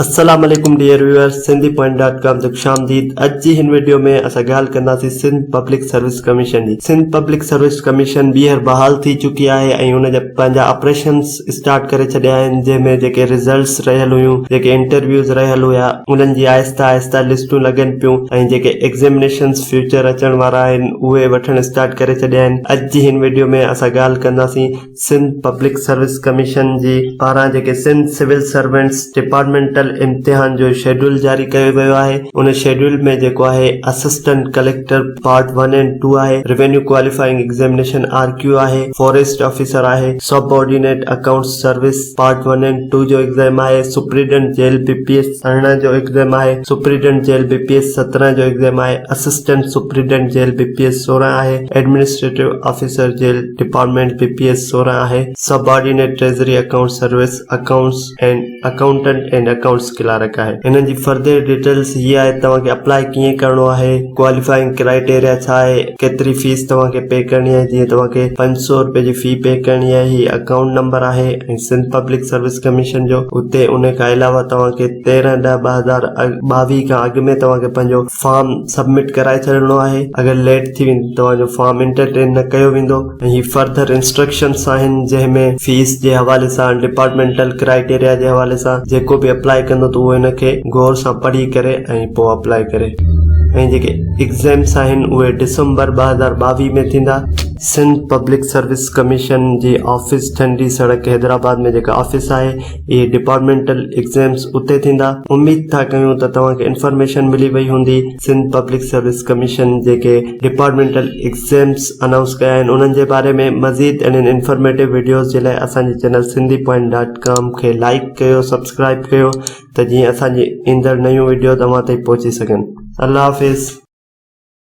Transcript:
السلام عليڪم dear viewers Sindhi point dot com تي خوش آمديد اڄ جي هن وڊيو ۾ اسان ڳالهه ڪنداسين سنڌ پبلڪ سروس ڪميشن جي سنڌ پبلڪ سروس ڪميشن ٻيهر بحال ٿي چڪي آهي ۽ ان جا پنهنجا آپريشنس اسٽارٽ ڪري ڇڏيا آهن جنهن ۾ جيڪي رزلٽس رهيل هيون جيڪي انٽرويوز رهيل هيا انهن جي آهستي آهستي لسٽون لڳن پيون ۽ جيڪي ايگزيمنيشنس فيوچر اچڻ وارا آهن اهي وٺڻ اسٽارٽ ڪري ڇڏيا آهن اڄ جي هن وڊيو ۾ اسان ڳالهه ڪنداسين سنڌ پبلڪ سروس ڪميشن جي پاران جيڪي سنڌ سول سرونٽس ڊپارٽمينٽل امتحان جو شيڊول جاري ڪيو ويو آهي ان شيڊول ۾ جيڪو آهي assistant collector part one and two آهي revenue qualifying examination R Q آهي فاريسٽ آفيسر آهي subordinate accounts service part one and two جو ايگزام آهي superintendent jail B P S 18 جو ايگزام آهي سپريڊنٽ جيل بي پي ايس 17 جو exam آهي assistant superintendent jail B P S 16 آهي administrative officer jail department B P S 16 آهي، subordinate treasury account service, accounts and accountant and accounts clerk آهي. انهن جي further details هي آهي توهان کي اپلائي ڪيئن ڪرڻو آهي، ڪواليفائنگ ڪرائيٽيريا ڇا آهي، ڪيتري فيس توهان کي پي ڪرڻي آهي جيئن توهان کي 500 روپيه جي في پي ڪرڻي آهي هي اڪائونٽ نمبر آهي ۽ سنڌ پبلڪ سروس ڪميشن جو اتي ان کان علاوه توهان کي 13 10 2022 کان اڳ ۾ توهان کي پنهنجو فارم سبمٽ ڪرائي ڇڏڻو آهي اگر ليٽ ٿي ويندي توهان جو فارم انٽرٽين نه ڪيو ويندو ۽ هي فرڌر انسٽرڪشنس آهن جنهن ۾ فيس جي حوالي سان ڊپارٽمينٽل ڪرائيٽيريا جي حوالي سان جيڪو به اپلائي ڪندو ته اهو هن کي غور سان پڙهي ڪري ۽ پوء اپلائي ڪري ۽ جيڪي ايگزامس آهن اهي ڊسمبر 2022 ۾ ٿيندا. سنڌ پبلڪ سروس ڪميشن جي آفيس ٺنڊي سڙڪ حيدرآباد ۾ جيڪا آفيس آهي اهي ڊپارٽمينٽل ايگزيمز اتي ٿيندا. اميد ٿا ڪيون ته توهان کي انفارميشن ملي وئي هوندي. سنڌ پبلڪ سروس ڪميشن جيڪي ڊپارٽمينٽل ايگزيمز انائونس ڪيا آهن انهن جي باري ۾ مزيد اهڙين انفارميٽو وڊيوز جي لاء اسان جي channel Sindhi point dot com کي لائيڪ ڪيو سبسڪرائيب ڪيو ته جيئن اسان جي ايندڙ نيون وڊيوز اوهان تائين پهچي سگهن. الله حافظ.